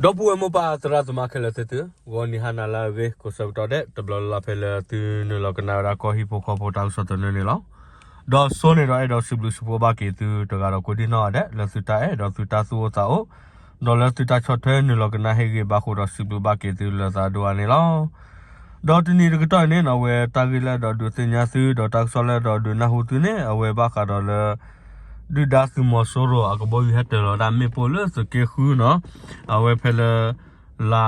ဒီပုၢ်ဝဲၢ်မိၢ်ပၢ်သရၣ်သမါခဲလၢာ်သ့ၣ်သု, ဂီၤနံၤဟါနၤလၢအဂ့ၤ ကိးဆၢကတီၢ်ဒဲး တဘျီလၢ်လၢ်ဖဲလၢသုနုာ်လီၤကနၣ်ဝဲဒၣ်ကီၢ်ဟံၣ်ဖိဃီဖိတၢ်ကစီၣ်သနၢၣ်န့ၣ်လီၤ. ဒီးစိန့ၣ်ဒီးအဲၣ်ဒိးစံးဘျုးစံးဖှိၣ်ဘၣ်က့ၤသုတဂၤဒီးကိးဒံၣ်နီၣ်ဂၤဒဲး လၢသုတၢ်အဲၣ်ဒီးသုတၢ်သူၣ်အိၣ်သးအိၣ်, ဒီးလၢသုတၢ်ဆီၣ်ထွဲနုာ်လီၤကနၣ်ဟ့ၣ်ဂံၢ်ဘါဃိဒီးစံးဘျုးဘၣ်က့ၤသုလၢသးဒိၣ်အါန့ၣ်လီၤ. ဒီးတနံၤတကတီၢ်အံၤန့ၣ်နီၣ် အဝဲတၢ်ဂ့ၢ်လၢအဲၣ်ဒိးဒုးသ့ၣ်ညါသု ဒီးတၢ်ကစီၣ်လၢအဲၣ်ဒိးဒုးနၢ်ဟူသုန့ၣ် အဝဲဘၣ်ဃးဒီးလၢ ဒုၣ်ဒါသုးမီၤစိရိၤအကဘီယူၤဟဲတၢၤလီၤဝဲဒၣ်မ့ၣ်ပိၢ်လၢသုးက့ဃုနီၣ်, အဝဲဖဲလၢ လါ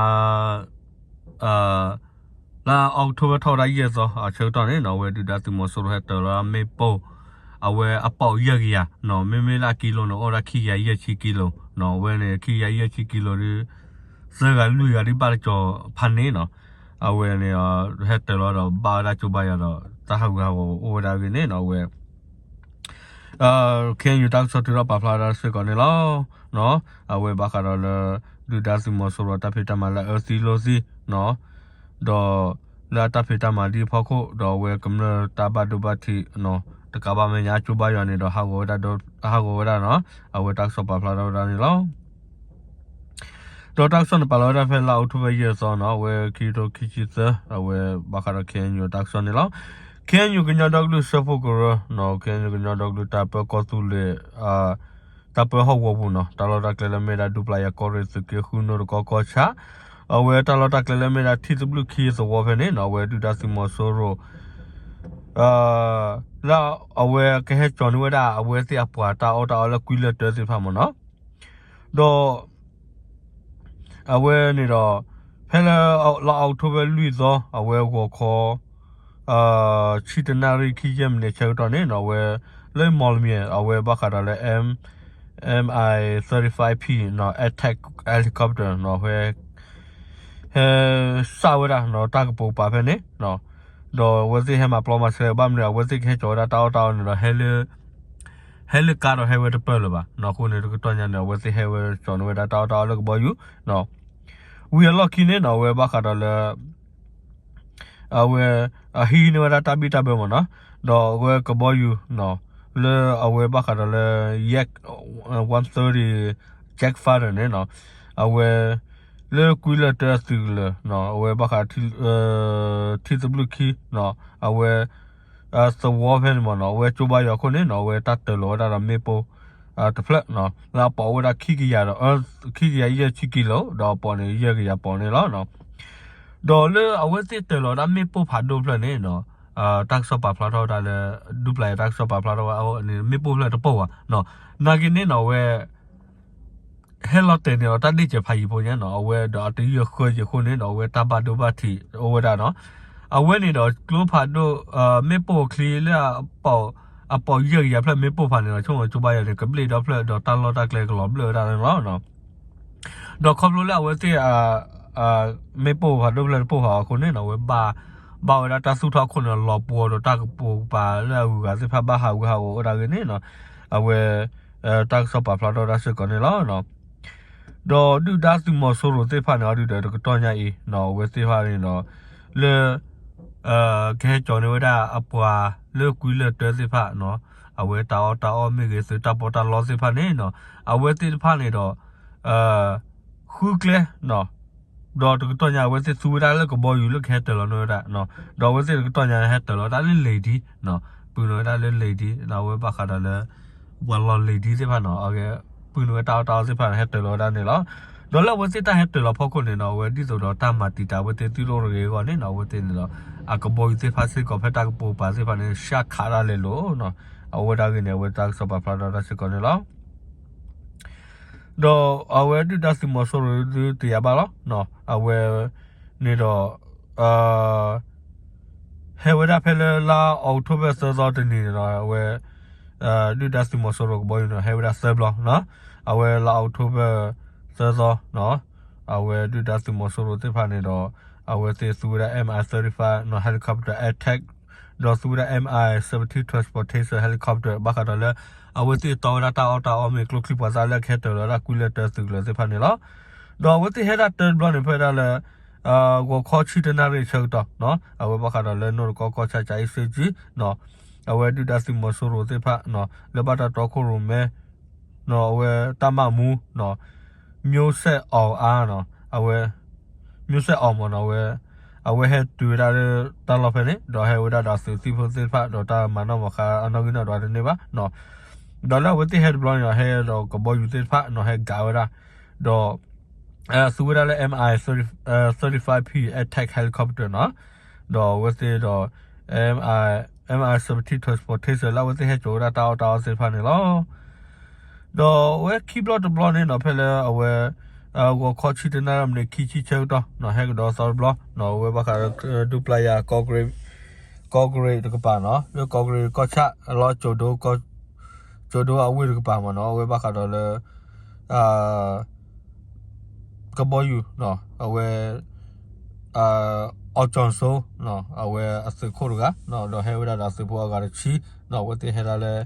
လါအီးကထိဘၢၣ်ထီၣ်ဝဲဒၣ်ယဲၢ်သီအဆၢကတီၢ်န့ၣ်နီၣ် အဝဲဒုၣ်ဒါသုးမီၤစိရိၤဟဲတၢၤလီၤဝဲဒၣ်မ့ၣ်ပိၢ်, အဝဲအပီၣ်ယဲၢ်ကယၤနီၣ်, မ့မ့ၢ်လၢအကံလိၤန့ၣ် အိၣ်ဝဲဒၣ်ခံကယၤယဲၢ်ဆံကံလိၤနီၣ်, အဝဲန့ၣ် ခံကယၤယဲၢ်ဆံကံလိၤဒီး သၢဂၤလွံၢ်ဂၤဒ်ဘၣ်တကီၤဖးန့ၣ်နီၣ်, အဝဲန့ၣ် ဟဲတၢၤလီၤဒီးဘၣ်ဝဲဒၣ်ကၠိဘါယွၤဒီး တၢ်ဟးဂူာ်ဟးဂီၤအိၣ်ဝဲဒၣ်အဂ့ၢ်န့ၣ်နီၣ် အဝဲ KNU တၢ်ကစီၣ်ထုးထီၣ်ပာ်ဖျါဝဲဒၣ်စ့ၢ်ကီးန့ၣ်လီၤ. အဝဲဘၣ်ဃးဒီးလၢ ဒုၣ်ဒါသုးမီၤစိရိၤတၢ်ဖံးတၢ်မၤလၢအအၢသံလိာ်သံနီၣ်, ဒီးလၢအတၢ်ဖံးတၢ်မၤဒ်အဖီခိၣ် ဒီးအဝဲကမျၢၢ်တၢ်ဘၣ်ဒိဘၣ်ထံးနီၣ် တကးဘၣ်မဲာ်ညါအကၠိဘါယွၤန့ၣ်ဒီး ဟးဂီၤဝဲဒၣ်နီၣ်, အဝဲတၢ်ကစီၣ်ပာ်ဖျါထီၣ်ဝဲဒၣ်န့ၣ်လီၤ. ဒီးတၢ်ကစီၣ်န့ၣ်ပာ်လီၤဝဲဒၣ်ဖဲလါအီးကထိဘၢၣ်ယဲၢ်သီနီၣ်, အဝဲခံကထိခံဆံသၢ အဝဲဘၣ်ဃးဒီး KNU တၢ်ကစီၣ်န့ၣ်လီၤ. KNU ကညီဒီကလုာ်စၢဖှိၣ်ကရၢနီၣ်, KNU ကညီဒီကလုာ်တၢ်ပၢကီၢ်သူလ့ၤ တၢ်ပၢဟီၣ်ကဝီၤပူၤနီၣ်, တၢ်လီၢ်တၢ်ကျဲလၢမ့ၢ်ဒၣ်ဒူပျၢ်ယၤကီၢ်ရ့ၣ်သုးက့ဃုနိၣ်တကီကီၢ်ဆၣ်, အဝဲတၢ်လီၢ်တၢ်ကျဲလၢမ့ၢ်ဒၣ်ထံသဘျုးခံသဝီဖဲန့ၣ်နီၣ်, အဝဲဒုၣ်ဒါသုးမီၤစိရိၤ လၢအဝဲကဟဲကၠီၤန့ၢ်ဝဲဒၣ်အဝဲသ့ၣ်အပှၤတၢ်အီၣ်တၢ်အီလၢကွံလၢၢ်တၢသ့ၣ်တဖၣ်မ့ၢ်နီၣ်, ဒီး အဝဲန့ၣ်ဒီး ဖဲလၢ လါအီးကထိဘၢၣ်လွံၢ်သီ အဝဲဂီၤခီ ဆံတနၣ်ရံၣ်ခံယဲၢ်မံးနံးအဆၢကတီၢ်န့ၣ်နီၣ်, အဝဲ လၢမီၣ်လမၠဲၣ် အဝဲဘၣ်ဃးဒီးလၢ M, MI thirty-five P နီၣ် attack helicopter နီၣ် အဝဲ ဟဲ စးဝဲဒၣ်နီၣ် တၢ်ကပိာ်ကပၤဖဲန့ၣ်နီၣ်, ဒီးအဝဲသ့ၣ်ဟဲမၤပျီမၤဆှဲဘၣ်မနုၤ အဝဲသ့ၣ်ကဟဲကၠီၤဝဲဒၣ်တၢ်အီၣ်တၢ်အီန့ၣ်ဒီး ဟဲလၢ ဟဲလၢကါဒီးဟဲဝဲတပၢၢ်လၢၤဘၣ်နီၣ်, အဃိန့ၣ်တကတီၢ်ညါန့ၣ် အဝဲသ့ၣ်ဟဲဝဲကၠီၤန့ၢ်ဝဲဒၣ်တၢ်အီၣ်တၢ်အီလၢကဘီယူၤနီၣ်, ဝံၤအလီၢ်ခံန့ၣ်နီၣ် အဝဲဘၣ်ဃးဒီးလၢ အဝဲ အဟံးန့ၢ်ဝဲဒၣ်တၢ်ဘံၣ်တၢ်ဘၢမ့ၢ်နီၣ်, ဒီးအဝဲကဘီယူၤနီၣ် လၢအဝဲဘၣ်ဃးဒီးလၢ Yak one thirty jet fighter န့ၣ်နီၣ်, အဝဲ လၢကွံလၢၢ်တၢအသုးကလၢၤနီၣ်, အဝဲဘၣ်ဃး ထံသဘျုးခံနီၣ်, အဝဲ သဝီဖဲန့ၣ်မ့ၢ်နီၣ်, အဝဲကၠိဘါယွၤအခိၣ်န့ၣ်နီၣ်, အဝဲတၢ်တၢၤလီၤဝဲဒၣ်ဒီးမ့ၣ်ပိၢ် တဖျၢၣ်နီၣ်, လၢအပီၣ်အိၣ်ဝဲဒၣ်ခံကယၤဒီး ခံကယၤယဲၢ်ဆံကံလိၤ ဒီးအပီၣ်န့ၣ် ယဲၢ်ကယၤပီၣ်န့ၣ်လီၤ. ဒီးလၢအဝဲသ့ၣ်တၢၤလီၤဝဲဒၣ်မ့ၣ်ပိၢ်ဖးဒိၣ်ဖျၢၣ်န့ၣ်နီၣ်, တၢ်ကစီၣ်ပာ်ဖျါထီၣ်ဝဲဒၣ်လၢ ဒူပျၢ်ယၤတၢ်ကစီၣ်ပာ်ဖျါထီၣ်ဝဲဒၣ် မ့ၣ်ပိၢ်ဖျၢၣ်တပိၢ်ဘၣ်နီၣ်, နာ်က့န့ၣ်နီၣ် အဝဲ ဟဲလီၤတဲာ်န့ၢ်ဒီးတၢ်ဒ့ၣ်စဲးဖးယံၤဖိညါနီၣ်, အဝဲဒီးအတယုၢ်ဃၢယံၤအဃိန့ၣ်ဒီး အဝဲတၢ်ဘၣ်ဒိဘၣ်ထံးအိၣ်ဝဲဒၣ်နီၣ်, အဝဲန့ၣ်ဒီးကျိဖးဒိၣ် မ့ၣ်ပိၢ်အချံလၢ အပီၣ်ယဲၢ်ကယၤဖျၢၣ်မ့ၣ်ပိၢ်ဖးန့ၣ်ဒီး ဆိကမိၣ်ကၠိဘါယွၤန့ၣ် ကဘျ့ၣ်ဒီဖျၢၣ်ဒီးတၢ်လီၢ်တၢ်ကျဲကလီၤဘျၢၣ်ဝဲဒၣ်န့ၣ်လီၤ. ဒီးခီဖျိလၢအဝဲသ့ၣ် မ့ၣ်ပိၢ်ဖးဒိၣ်ဖျၢၣ်တပိၢ်ဖးအဃိန့ၣ်နီၣ်, အဝဲ ဘၣ်ဝဲဒၣ်တၢ်သူၣ်ထီၣ်အခိၣ်န့ၣ် လီၤပှီၤဒီးတၢ်ကပိာ်ကပၤလၢအဂုၤအဂၤသ့ၣ်တဖၣ်ဘၣ်ဟးဂူာ်ဟးဂီၤအိၣ်ဒၣ်ဂ့ၢ်န့ၣ်နီၣ်, အဝဲ တၢ်ကစီၣ်ပာ်ဖျါထီၣ်ဒၣ်စ့ၢ်ကီးန့ၣ်လီၤ. ဒီးဒုၣ်ဒါသုးမီၤစိရိၤသ့ၣ်တဖၣ်န့ၣ် အီၤဒုးဒီးတကတီၢ်ညါအံၤနီၣ်, အဝဲသ့ၣ်တဖၣ်န့ၣ်ဒီး လၢ ကဟဲကၠီၤန့ၢ်ဝဲဒၣ်အပှၤလၢကွံလၢၢ်တၢသ့ၣ်တဖၣ်နီၣ်, အဝဲတၢ်အီၣ်တၢ်အီမ့ၢ်ဂ့ၤ သုးတၢ်ပီးတၢ်လီသ့ၣ်တဖၣ်န့ၣ်နီၣ်, အဝဲသ့ၣ်တဖၣ်န့ၣ်ဒီး ဃုကျဲနီၣ်, ဒီးတကတီၢ်ညါအဝဲသ့ၣ်သူဝဲဒၣ်လၢကဘီယူၤလၢကဟဲတၢၤလီၤန့ၢ်ဝဲဒၣ်, ဒီးအဝဲသ့ၣ်တကတီၢ်ညါဟဲတၢၤလီၤဝဲဒၣ်လၢလံာ်ဒံနီၣ်, ပုၢ်န့ၢ်ဝဲဒၣ်လၢလံာ်ဒံ ဒီးအဝဲဘၣ်ဃးဒီးလၢ ပှၤလီၢ်လံာ်ဒံသ့ၣ်တဖၣ်နီၣ်, ပုၢ်န့ၢ်ဝဲတၢ်အီၣ်တၢ်အီသ့ၣ်တဖၣ်န့ၣ် ဟဲတၢၤလီၤဝဲဒၣ်န့ၣ်လီၤ. ဒီးလၢအဝဲသ့ၣ်တၢ်ဟဲတၢၤလီၤဖီခိၣ်န့ၣ်နီၣ်, အဝဲဒ်သိးဒီးတၢ်မၤတံာ်တာ်အဝဲသ့ၣ်သုးလိၣ်ရဂ့ၤအဂီၢ်န့ၣ်နီၣ်, အဝဲသ့ၣ်န့ၣ်ဒီး အကဘီယူၤသ့ၣ်တဖၣ်စ့ၢ်ကီးဖဲတၢ်ကပိာ်ကပၤသ့ၣ်တဖၣ်န့ၣ် ဆှၣ်ခးဒၣ်လဲာ်လိၤနီၣ်, အဝဲဒၣ်ဂ့ၢ်န့ၣ် အဝဲတၢ်ကစီၣ်ပာ်ဖျါထီၣ်ဒၣ်စ့ၢ်ကီးန့ၣ်လီၤ. ဒီးအဝဲဒုၣ်ဒါသုးမီၤစိရိၤဒုးတယာ်ဘၣ်လီၤ. အဝဲန့ၣ်ဒီး ဟဲဝဲဒၣ်ဖဲလၢလါအီးကထိဘၢၣ်သၢသီတနံၤန့ၣ်ဒီး အဝဲ ဒုၣ်ဒါသုးမီၤစိရိၤကဘီယူၤန့ၣ် ဟဲဝဲဒၣ်သၢဘျီနီၤ. အဝဲလါအီးကထိဘၢၣ်သၢသီနီၤ အဝဲဒုၣ်ဒါသုးမီၤစိရိၤသ့ၣ်တဖၣ်န့ၣ်ဒီး အဝဲသ့ၣ်သူဝဲဒၣ် M I thirty-five နီၤ helicopter attack ဒီးသူဝဲဒၣ် M I seventeen transportation helicopter ဘၣ်ဃးဒီးလၢ အဝဲသ့ၣ်တီဝဲဒၣ်တၢ်အီၣ်တၢ်အီမ့ၢ်ကျိချံမျိာ်သၣ်လၢကဟဲတၢၤလီၤဝဲဒၣ်ကွံလၢၢ်တၢသုးကလၢၤသ့ၣ်တဖၣ်န့ၣ်လီၤ. ဒီးအဝဲသ့ၣ်ဟဲဒၣ်တၢတဘျီန့ၣ် ဖဲဒၣ်လၢ ဂီၤခီဆံတနၣ်ရံၣ်အဆၢကတီၢ်နီၤ အဝဲဘၣ်ဃးဒီးလၢနိၣ်တကီကီၢ်ဆၣ် ကၠၤအ့စ့ကၠံနီၤ အဝဲဒုၣ်ဒါသုးမီၤစိရိၤသ့ၣ်တဖၣ်နီၤ လၢဘၣ်တၢ်တီခိၣ်ရိၣ်မဲနီၤ အဝဲတၢ်မၢ်မူနီၤ မျိုးဆက်အောင် အဝဲ မျိုးဆက်အောင် မ့ၢ်နီၤ အဝဲ အဝဲဟဲတုၤဝဲဒၣ်လၢတၢ်လီၢ်ဖဲန့ၣ် ဒီးဟဲဝဲဒၣ်ဒီးသုးသံဖိသ့ၣ်တဖၣ် ဒီးတၢ်မၤနီၣ်မၤဃါအနီၣ်ဂံၢ်နီၣ်ဒွးတန့ၢ်ဘၣ်နီၤ. ဒီးလၢအဝဲသ့ၣ်ဟဲတဘျီန့ၣ်ဒီး ဟဲဒီးကဘီယူၤသ့ၣ်တဖၣ်နီၤ ဟဲကးဝဲဒၣ် ဒီး သူဝဲဒၣ်လၢ M I thirty-five P attack helicopter နီၤ, ဒီးအဝဲသ့ၣ်ဒီး M I seventeen transportation လၢအဝဲသ့ၣ်ဟဲစိာ်ဝဲဒၣ်တၢ်အီၣ်တၢ်အီသ့ၣ်တဖၣ်န့ၣ်လီၤ. ဒီးအဝဲခံဘျီတဘျီန့ၣ်နီၤ ဖဲလၢအဝဲ ဂီၤခီဆံတနၣ်ရံၣ်မံးနံးခံဆံဆၢကတီၢ်နီၤ ဟဲကဒီးသီတဘျီနီၤ အဝဲဘၣ်ဃးဒီးဒူပျၢ်ယၤ ကီၢ်ကရ့ၣ်တကပၤနီၤ လၢကီၢ်ကရ့ၣ်ကီၢ်ဆၣ်လီၤ ကၠိၤဒိ ကၠိၤဒိအဝ့ၢ်တကပၤမ့ၢ်နီၤ အဝဲဘၣ်ဃးဒီးလၢ ကဘီယူၤ အဝဲ အီၣ်ကၠီၣ်စိ အဝဲအသုးခိၣ်တဂၤ ဒီးဟဲဝဲဒၣ်ဒီးအသုးဖိအဂၤတဆံ အဝဲသ့ၣ်ဟဲဒၣ်လၢ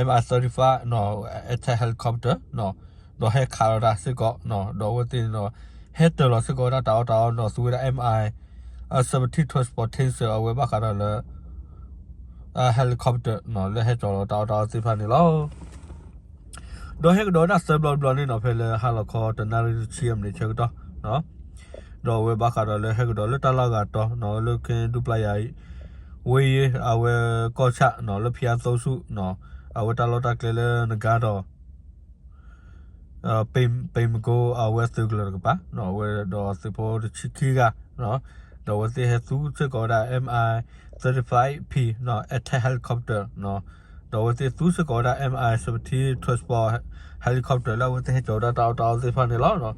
M I thirty-five attack helicopter ဒီးဟဲခးလီၤတၢ်စ့ၢ်ကီး ဒီးအဝဲသ့ၣ်န့ၣ်ဒီး ဟဲတၢၤလီၤစ့ၢ်ကီးဝဲဒၣ်တၢ်အီၣ်တၢ်အီဒီးသူဝဲဒၣ် M I seventeen transportation အဝဲဘၣ်ဃးဒီးလၢ helicopter လၢဟဲစိာ်လီၤတၢ်အီၣ်တၢ်အီသ့ၣ်တဖၣ်န့ၣ်လီၤ. ဒီးဟဲကဒီးဝဲဒၣ်သၢဘျီတဘျီန့ၣ်နီၤ ဖဲလၢဟါလီၤခီတနၣ်ရံၣ်တဆံအမံးနံးဆၢကတီၢ် ဒီးအဝဲဘၣ်ဃးဒီးလၢဟဲကဒီးလၢတၢ်လီၢ်ဂၤတီၤနီၤ လၢခဲဒူပျၢ်ယၤ ဝ့ၢ်ယ့ အဝဲကီၢ်ဆၣ်နီၤ လၢဖံအသိဆူၣ်နီၤ အဝဲတၢ်လီၢ်တၢ်ကျဲလၢနဂါဒီး ပ့ၤမကိအဝဲသုးကလၢၤတကပၤ အဝဲဒီးသုးဖိတဆံခံဂၤ ဒီးအဝဲသ့ၣ်ဟဲသူစ့ၢ်ကီးဝဲဒၣ် M I thirty-five P attack helicopter ဒီးအဝဲသ့ၣ်သူစ့ၢ်ကီးဝဲဒၣ် M I seventeen transport helicopter လၢအဝဲသ့ၣ်ဟဲစိာ်ဝဲဒၣ်တၢ်အီၣ်တၢ်အီသ့ၣ်တဖၣ်န့ၣ်လီၤ.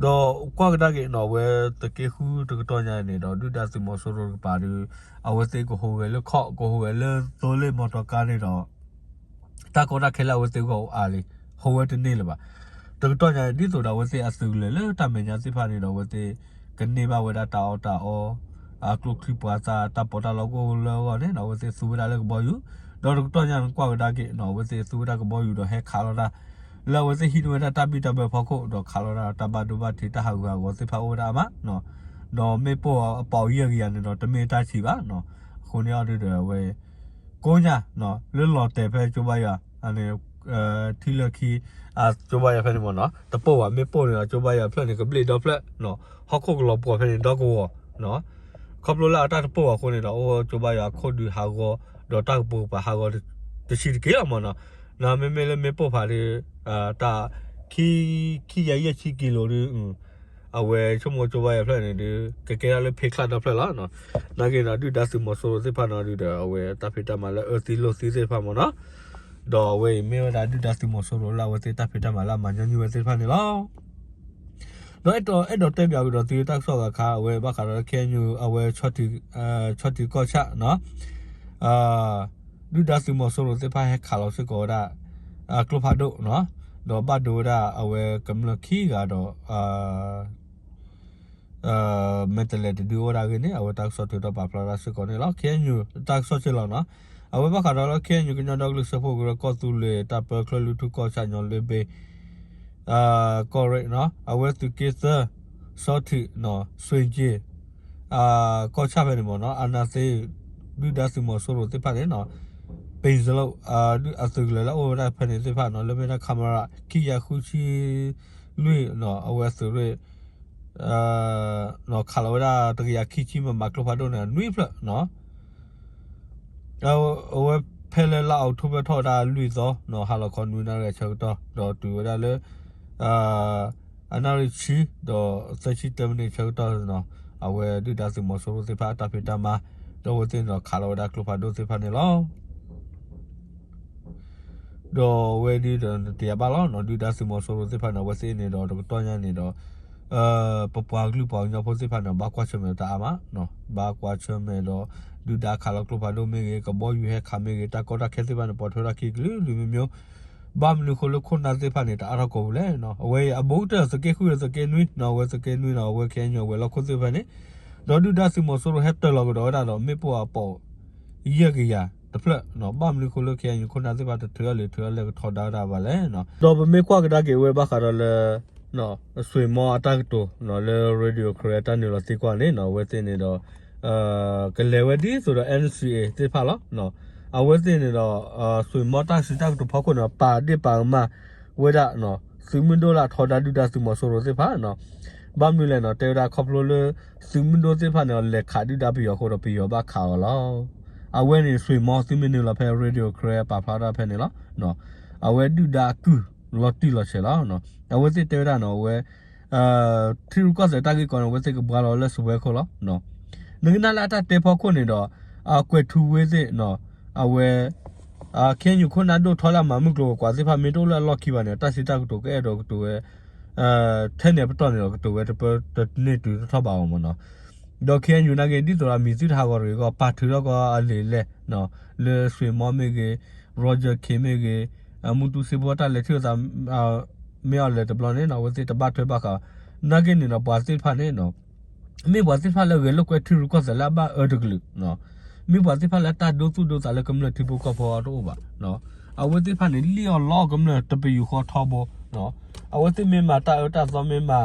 ဒီးကွၢ်ကဒါက့ၤနီၤ အဝဲသုးက့ဃုတကတီၢ်ညါအံၤန့ၣ်ဒီး ဒုၣ်ဒါသုးမီၤစိရိၤတကပၤဒီး အဝဲသ့ၣ်ကဟူးဂဲၤလၢခီၣ် ကဟူးဂဲၤလၢသိလ့ၣ်မီတီကါန့ၣ်ဒီး တၢ်ကီတၢ်ခဲလၢအဝဲသ့ၣ်ဂီၢ်အိၣ်အါလံ, ဟူးဝဲတန့ၢ်လၢၤဘၣ်. တကတီၢ်ညါအံၤ ဒ်သိးဒီးအဝဲသ့ၣ်အသုးကလၢၤလၢတၢ်မဲာ်ညါသ့ၣ်တဖၣ်န့ၣ်ဒီး အဝဲသ့ၣ်ကန့ၢ်ဘၣ်ဝဲဒၣ်တၢ်အီၣ်တၢ်အီ အကျိချံပှၤသၣ်တၢ်ပီးတၢ်လီကအိၣ်လၢအဂီၢ်န့ၣ်ဒီး အဝဲသ့ၣ်သူဝဲဒၣ်လၢကဘီယူၤ, ဒီးတကတီၢ်ညါန့ၣ်ကွၢ်ကဒါက့ၤနီၤ အဝဲသ့ၣ်သူဝဲဒၣ်ကဘီယူၤဒီးဟဲခးလီၤတၢ် လၢအဝဲသ့ၣ်ဟံးန့ၢ်ဝဲဒၣ်တၢ်ဘံၣ်တၢ်ဘၢဖီခိၣ် ဒီးခးလီၤတၢ်တၢ်ဘၣ်ဒိဘၣ်ထံးတၢ်ဟးဂူာ်ဟးဂီၤသ့ၣ်တဖၣ်အိၣ်ဝဲဒၣ်အါမးနီၤ, ဒီးမ့ၣ်ပိၢ်အပီးယဲၢ်ကယၤန့ၣ်ဒီးတမ့ၢ်တၢ်ဆံးဘၣ်နီၤ, အဃိန့ၣ်အီၤဒုဒီးအဝဲ ကိးညါ လၢလီၤတဲာ်ဖဲကၠိဘါယွၤန့ၣ် ထံလၢခံ ကၠိဘါယွၤဖဲန့ၣ်မ့ၢ်နီၤ တပိၢ်ဘၣ် မ့ၣ်ပိၢ်န့ၣ်ဒီးကၠိဘါယွၤဖျၢၣ်န့ၣ် ကဘျ့ၣ်ဒီဖျၢၣ်နီၤ ဟီၣ်ခိၣ်ကလီၤပှီၤဖဲန့ၣ်ဒီကဝီၤနီၤ, ခီဖျိလၢအတၢ်တပိၢ်ဘၣ်အဃိန့ၣ်ဒီး အိၣ်ကၠိဘါယွၤအခိၣ်ဒုးဟးဂီၤ ဒီးတၢ်ကပိာ်ကပၤဟးဂီၤတဆံးတက့ၢ်လီၤမ့ၢ်နီၤ, မ့မ့ၢ်လၢမ့ၣ်ပိၢ်ဖးဒုး တၢ် ခံ ခံကယၤယဲၢ်ဆံကံလိၤဒု အဝဲဆိကမိၣ်ကၠိဘါယွၤဖျၢၣ်န့ၣ်ဒုး ကကဲထီၣ်လၢဖ့ချၣ်ဒီဖျၢၣ်လီၤ. နာ်က့ဒီးဒုၣ်ဒါသုးမီၤစိရိၤသ့ၣ်တဖၣ်န့ၣ်ဒုဒီး အဝဲတၢ်ဖံးတၢ်မၤလၢအၢသံလိာ်သံသ့ၣ်တဖၣ်မ့ၢ်နီၤ, ဒီးအဝဲအံၤမ့ၢ်ဝဲဒၣ်ဒုၣ်ဒါသုးမီၤစိရိၤလၢအဝဲသ့ၣ်တၢ်ဖံးတၢ်မၤလၢအမၤညီနုၢ်ဝဲသ့ၣ်တဖၣ်န့ၣ်လီၤ. ဒီးအဲၣ်ဒိးအဲၣ်ဒိးတဲပၠးကဒီးသုတၢ်ကစီၣ်ဂၤခါ အဝဲဘၣ်ဃးဒီးလၢ ခ့ၣ်အဲၣ်ယူၣ် အဝဲ ဆီၣ်တံၢ်ကီၢ်ဆၣ်နီၤ ဒုၣ်ဒါသုးမီၤစိရိၤသ့ၣ်တဖၣ်ဟဲခးလီၤစ့ၢ်ကီးဝဲဒၣ် ကျိဖးဒိၣ်နီၤ, ဒီးဘၣ်ဒိဝဲဒၣ်အဝဲကမျၢၢ်ခံဂၤဒီး မဲာ်တဲးလဲးတဒုအိၣ်ဝဲဒၣ်အဂ့ၢ်န့ၣ် အဝဲတၢ်ကစီၣ်ထုးထီၣ်ပာ်ဖျါဝဲဒၣ်စ့ၢ်ကီးန့ၣ်လီၤ. ခ့ၣ်အဲၣ်ယူၣ် တၢ်ကစီၣ်စ့ၢ်လီၤနီၤ, အဝဲဘၣ်ဃးဒီးလၢ ခ့ၣ်အဲၣ်ယူၣ် ကညီဒီကလုာ်စၢဖှိၣ်ကရၢ ကီၢ်သူလ့ၤ တၢ်ပၢချၢၣ်လွံၢ်ထူၣ် ကီၢ်ဆၣ် ညီလ့ဘ့ၣ် ကီၢ်ရ့ၣ်နီၤ, အဝဲသုးက့သၢ ဆီၣ်ထံးနီၤ စွ့ၣ်ကၠ့ၣ် ကီၢ်ဆၣ်ဖဲန့ၣ်မ့ၢ်နီၤ အါနါသ့ ဒုၣ်ဒါသုးမီၤစိရိၤသ့ၣ်တဖၣ်န့ၣ်နီၤ ပ့ၤစလိၣ် အသုးကလၢၤလၢအအိၣ်ဝဲဒၣ်ဖဲန့ၣ်သ့ၣ်တဖၣ်နီၤ လၢမ့ၢ်ဒၣ် ခမရ ခံကယၤဃုဆံလွံၢ်နီၤ အဝဲသုးရ့ၣ် ခးလီၤဝဲဒၣ်တကယၤခံဆံ မမ ကျိဖးဒိၣ်န့ၣ် နွံဖျၢၣ်နီၤ အဝဲဖဲလၢလါအီးကထိဘၢၣ်ထီၣ်ဝဲဒၣ်လွံၢ်သီနီၤ ဟါလီၤခီနွံနၣ်ရံၣ်အဆၢကတီၢ် ဒီးတုၤဝဲဒၣ်လၢ အနၣ်ရံၣ်ဆံ ဒီးသၢဆံတၢမံးနံးအဆၢကတီၢ်နီၤ အဝဲဒုၣ်ဒါသုးမီၤစိရိၤသ့ၣ်တဖၣ်အတၢ်ဖံးတၢ်မၤ ဒီးအဝဲသ့ၣ်န့ၣ်ဒီးခးလီၤဝဲဒၣ်ကျိဖးဒိၣ်သ့ၣ်တဖၣ်န့ၣ်လီၤ. ဒီးအဝဲဒုဒီးနတယၤဘၣ်လီၤနီၤ ဒုၣ်ဒါသုးမီၤစိရိၤသ့ၣ်တဖၣ်န့ၣ် အဝဲသ့ၣ်န့ၣ်ဒီးတကတီၢ်ညါန့ၣ်ဒီး ပပှၤကလုာ်ပှၤကညီဖိသ့ၣ်တဖၣ်န့ၣ် ဘၣ်ကွၢ်ဆၢၣ်မဲာ်တၢ်အါမး, ဘၣ်ကွၢ်ဆၢၣ်မဲာ်ဒီး ဒုၣ်ဒါခးလီၤကျိဖးဒိၣ်မ့ၢ်ဂ့ၤ, ကဘီယူၤဟဲခးမ့ၢ်ဂ့ၤ, တၢ်ကီတၢ်ခဲသ့ၣ်တဖၣ်န့ၣ် ပိာ်ထွဲထီၣ်ခံကလုာ်ကလုာ်မ့ၢ်မ့ၢ်, ဘၣ်မနုၤဃိလၢခိၣ်နၢ်သ့ၣ်တဖၣ်န့ၣ် တအါထီၣ်ကိာ်ပူၤလဲၣ်နီၤ. အဝဲအံၤအဘူးကတၢၢ်သုးက့ဃုဒီးသုးက့နွံနီၤ, အဝဲသုးက့နွံနီၤ အဝဲ ခ့ၣ်အဲၣ်ယူၣ် အဝဲၤလီၢ်ခိၣ်သ့ၣ်တဖၣ်န့ၣ် ဒီးဒုၣ်ဒါသုးမီၤစိရိၤဟဲတၢၤလီၤကဒီးဝဲဒၣ်ဒီး မ့ၣ်ပိၢ်အပီး ယဲၢ်ကယၤတဖျၢၣ်နီၤ, ဘၣ်မနုၤဃိလၢ ခ့ၣ်အဲၣ်ယူၣ် ခိၣ်နၢ်သ့ၣ်တဖၣ်တထုးအီၤလၢၤ ထုးအီၤလၢၤကထီဒါဝဲဒၣ်ဘၣ်လဲၣ်နီၤ. ဒီးပမ့ၢ်ကွၢ်ကဒါက့ၤဝဲဘၣ်ဃးဒီးလၢ ဆွ့ၣ်မီအတၢ်ကတိၤနီၤ လၢ Radio Karen တၢ်နုာ်လီၤသံကွၢ်န့ၣ်နီၤ အဝဲသ့ၣ်န့ၣ်ဒီး ကလဲၤဝဲဒ်သိးဒီး NCA သ့ၣ်တဖၣ်လီၤ. အဝဲသ့ၣ်န့ၣ်ဒီး ဆွ့ၣ်မီတၢ်စံးတၢ်ကတိၤဖီခိၣ်န့ၣ် ပာ်ဒ့ၣ်ပာ်ကမၣ်ဝဲဒၣ်နီၤ သုးမုၢ်ဒိၣ်လၢအထီဒါဒုၣ်ဒါသုးမီၤစိရိၤသ့ၣ်တဖၣ်နီၤ, ဘၣ်မနုၤလဲၣ်နီၤ တဲဝဲဒၣ်ခီဖျိလၢ သုးမုၢ်ဒိၣ်သ့ၣ်တဖၣ်န့ၣ် လဲၤခးဒုၣ်ဒါပယီၤအဃိဒီး ပယီၤဘၣ်ခးအီၤလီၤ. အဝဲန့ၣ် ဆွ့ၣ်မီသုမ့ၢ်နုာ်လီၤဖဲ Radio Karen ပာ်ဖျါထီၣ်ဖဲန့ၣ်လီၤ. အဝဲဒုၣ်ဒါအကုၢ်လီၤတံၢ်လီၤဆဲးလီၤ. အဝဲသ့ၣ်တဲဝဲဒၣ်နီၤ အဝဲ ထံရူၢ်ကီၢ်သဲးတၢ်ဂ့ၢ်ကီန့ၣ် အဝဲသ့ၣ်ကဘှါလီၤလၢစပွဲခိၣ်လီၤ. နကနၣ်လၢအတၢ်တဲဖီခိၣ်န့ၣ်ဒီး အကွဲးထူဝ့သ့ၣ် အဝဲ KNU ခိၣ်နၢ်ဒိၣ်ထီလၢအမၤမုၢ်ကျိၤဝဲၤကွာ်သ့ၣ်တဖၣ် မ့ၢ်တအိၣ်လၢအလီၢ်ခံဘၣ်န့ၣ် တၢ်စံးတၢ်ကတိၤကအဲၣ်ဒိးကတိၤဝဲ ထဲန့ၣ်အပတီၢ်န့ၣ်ဒီး ကတိၤဝဲတပၢတန့ၢ်တုၤတထီၣ်ဘၣ်အီၤမ့ၢ်နီၤ. ဒီး KNU နာ်က့ ဒ်သိးဒီးအမံၤသုတဟးဂီၤတဂ့ၤအဂီၢ် ပာ်ထုးထီၣ်ကီးအလံာ်အလဲၢ် လၢဆွ့ၣ်မီမ့ၢ်ဂ့ၤ, Roger Khin မ့ၢ်ဂ့ၤ, မူတူစ့ဖိတၢ်လဲၤထံၣ်လိာ်သး မ့ၢ်အီၤလဲၤတဘျီန့ၣ်နီၤ အဝဲသ့ၣ်တဘၣ်ထွဲဘၣ်ဃး. နာ်က့န့ၣ်ဒီး ပှၤသ့ၣ်တဖၣ်န့ၣ် မ့ၢ်ပှၤသ့ၣ်တဖၣ်လၢဂဲၤလိာ်ကွဲထံရူၢ်ကီၢ်သဲးလၢအဘၣ်အၢတကလုာ်, မ့ၢ်ပှၤသ့ၣ်တဖၣ်လၢတၢ်ဒိသူၣ်ဒိသးလၢကမျၢၢ်ထံဖိကီၢ်ဖိအီၤတအိၣ်ဘၣ်. အဝဲသ့ၣ်တဖၣ်န့ၣ် လံၣ်အီၤလီအီၤကမျၢၢ်တပယူာ်ဃီထီဘိ, အဝဲသ့ၣ်မ့ၢ်မၤတၢ်အၢတၢ်သီမ့ၢ်မၤ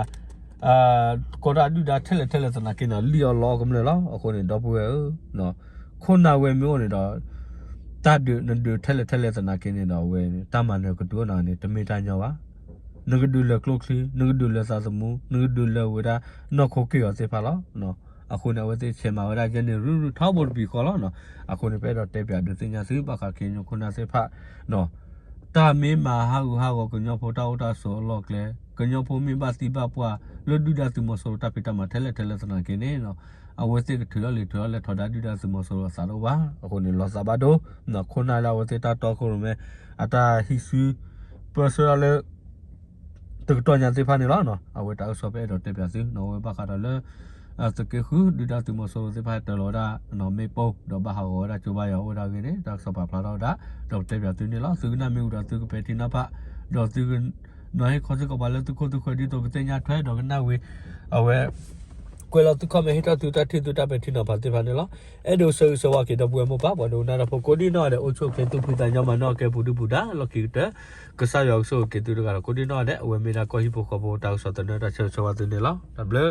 ကိးတၢ်ဒုၣ်ဒါထဲလဲၣ်ထဲလဲၣ်သနာ်က့န့ၣ် လံၣ်အီၤလီအီၤကမျၢၢ်လီၤ. အဃိန့ၣ် ဒီပုၢ်ဝဲၢ်ဧၢ, ခိၣ်နၢ်ဝဲမ့ၢ်အိၣ်န့ၣ်ဒီး တၢ်ဒုးနဒုးထဲလဲၣ်ထဲလဲၣ်သနာ်က့န့ၣ်ဒီး အဝဲတၢ်မၤနၢၤကတုၤအိၣ်နၤန့ၣ် တမ့ၢ်တၢ်ညီဘၣ်. နကဒုးလၢကျိချံ, နကဒုးလၢသးသမူ, နကဒုးလၢဝဲဒၣ်နီၢ်ခိက့ၢ်ဂီၤသ့ၣ်တဖၣ်လီၤ. အဃိန့ၣ် အဝဲသ့ၣ်ဆဲးမၤဝဲဒၣ်ယဲန့ၣ် ရုၢ်ရုၢ်ထီဘိတပံၤဃီလီၤ. အဃိန့ၣ် ပအဲၣ်ဒိးတဲပၠးဒုးသ့ၣ်ညါသုဘၣ်ဃး KNU ခိၣ်နၢ်သ့ၣ်တဖၣ် တၢ်မ့ၢ်မၤဟးဂူာ်ဟးဂီၤကညီဖိ တၢ်အိၣ်တၢ်ဆိးအလီၢ်ကျဲ, ကညီဖိမ့ၢ်ဘၣ်သံဘၣ်ပှၢ်လၢဒုၣ်ဒါသုးမီၤစိရိၤတၢ်ဖံးတၢ်မၤထဲလဲၣ်ထဲလဲၣ်သနာ်က့န့ၣ် အဝဲသ့ၣ်ကထုးထီၣ်လံာ်ထုးထီၣ်လဲၢ်ထီဒါဒုၣ်ဒါသုးမီၤစိရိၤအသးတအိၣ်ဘၣ်. အဃိန့ၣ် လီၤသးဘၣ်ဒိ ခိၣ်နၢ်လၢအဝဲသ့ၣ်တၢ်တီခိၣ်ရိၣ်မဲ အတၢ်ဟံးစု ပၢဆှၢလၢ တကတီၢ်ညါသ့ၣ်တဖၣ်န့ၣ်လီၤ. အဝဲတၢ်ကစီၣ်ပအဲၣ်ဒိးတဲပၠးသု အဝဲဘၣ်ဃးဒီးလၢ သုးက့ဃု ဒုၣ်ဒါသုးမီၤစိရိၤသ့ၣ်တဖၣ်တၢၤလီၤဝဲဒၣ် မ့ၣ်ပိၢ် ဒီးဘၣ်ဟးဂီၤဝဲဒၣ်ကၠိဘါယွၤအိၣ်ဝဲဒၣ်အဂ့ၢ်န့ၣ် တၢ်ကစီၣ်ပာ်ဖျါထီၣ်ဝဲဒၣ် ဒီးပတဲပၠးသုန့ၣ်လီၤ. သုကနၣ်မ့ၢ်ဝံၤဒီးသုကပဲာ်ထံနီၤဖး ဒီးသုက နီၤဟ့ၣ်ခီစ့ၢ်ကီးပှၤလၢသုခိၣ်သုဃၢၤ ဒ်သိးကသ့ၣ်ညါထွဲဒီးကနၣ်ဝံၤ အဝဲ ကွဲးလီၤသု comment ဟ့ၣ်ထီၣ်သုတၢ်ထံၣ်သုတၢ်ပဲာ်ထံနီၤဖးသ့ၣ်တဖၣ်န့ၣ်လီၤ. အဲၣ်ဒိးဆၢဂ့ၤဆၢဝါက့ၤဒီပုၢ်ဝဲၢ်မိၢ်ပၢ် ပှၤဒိကနၣ်တၢ်ဖိကိးဒံနီၢ်ဂၤဒဲး အိၣ်ဆူၣ်အိၣ်ချ့ သူၣ်ဖှံသးညီ မၤနၢၤကဲပူၤဒုပူၤဒါ လီၢ်ခံကတၢၢ် ကစၢ်ယွၤကဆိၣ်ဂ့ၤက့ၤသုတဂၤဒီး ကိးဒံနီၢ်ဂၤဒဲး အဝဲမ့ၢ်ဒၣ်ကီၢ်ဟံၣ်ဖိဃီဖိတၢ်ကစီၣ်သနၢၣ် တၢ်ဆၢဂ့ၤဆၢဝါသုန့ၣ်လီၤ. တၢ်ဘျုး